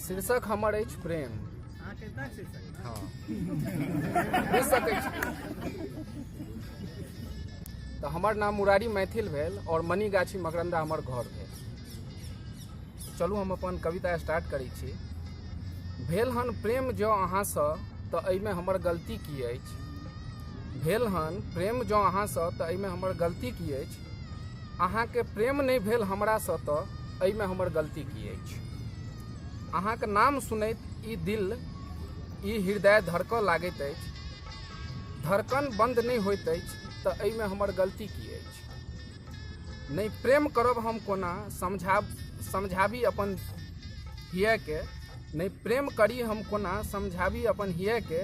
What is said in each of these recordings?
शीर्षक हमर अछि प्रेम। अहाँके कविताक शीर्षक ने? हँ, बुझि सकै छी। तऽ हमर नाम मुरारी मैथिल भेल आओर मनीगाछी मकरन्दा हमर घर भेल। चलू, हम अपन कविता स्टार्ट करै छी। भेल हन प्रेम जँ अहाँसँ तऽ एहिमे हमर गलती की अछि? भेल हन प्रेम जँ अहाँसँ तऽ एहिमे हमर गलती की अछि? अहाँके प्रेम नहि भेल हमरासँ तऽ एहिमे हमर गलती की अछि? अहाँके नाम सुनैत ई दिल, ई हृदय धड़कऽ लागैत अछि। धड़कन बन्द नहि होइत अछि तऽ एहिमे हमर गलती की अछि? नहि प्रेम करब हम कोना समझाबी अपन हियके? नहि प्रेम करी हम कोना समझाबी अपन हियके?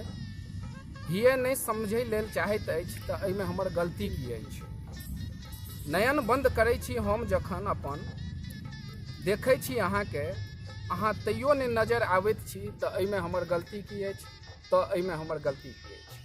हिय नहि समझै लेल चाहैत अछि तऽ एहिमे हमर गलती की अछि? नयन बन्द करै छी हम जखन अपन, देखै छी अहाँके, अहाँ तैयो नहि नजर आबैत छी तऽ एहिमे हमर गलती की अछि? तऽ एहिमे हमर गलती की अछि?